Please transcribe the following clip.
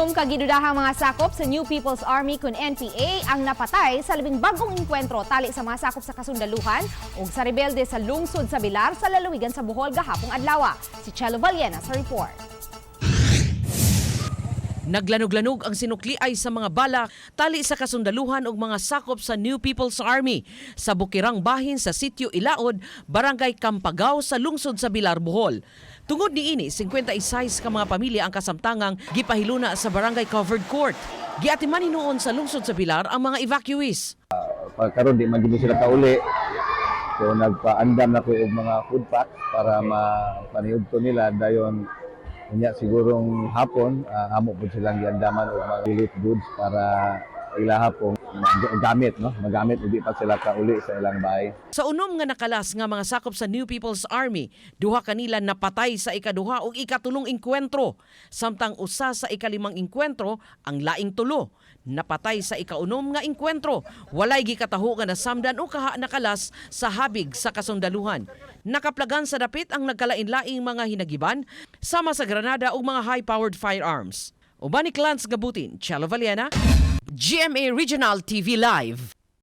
Unom ka gidudahang mga sakop sa New People's Army kun NPA ang napatay sa labing bagong engkwentro tali sa mga sakop sa kasundaluhan ug sa rebelde sa lungsod sa Bilar sa lalawigan sa Bohol gahapong adlaw. Si Chelo Vallena sa report. Naglanog-lanog ang sinukli ay sa mga bala tali sa kasundaluhan ug mga sakop sa New People's Army sa bukirang bahin sa sitio Ilaod, Barangay Kampagaw sa lungsod sa Bilar, Bohol. Tungod niini, 56 ka mga pamilya ang kasamtangang gipahiluna sa Barangay Covered Court. Giatiman hinuon sa lungsod sa Bilar ang mga evacuees. Pagkaron di man gid sila kauli. So nagpaandam na ko og mga food pack para mapaniudto nila dayon unya sigurong hapon amo pud silang giandaman og mga relief goods para ilaha pong gamit, no, magamit ug di pa sila kauli sa ilang bahay. Sa unom nga nakalas nga mga sakop sa New People's Army, duha kanila napatay sa ikaduha ug ikatulong engkwentro. Samtang usa sa ikalimang engkwentro, ang laing tulo napatay sa ikaunom nga engkwentro. Walay gikataho nga nasamdan o kaha nakalas sa habig sa kasundaluhan. Nakaplagan sa dapit ang nagkalain-laing mga hinagiban sama sa granada ug mga high-powered firearms. Uban ni Clans Gabutin, Chelo Vallena, GMA Regional TV Live.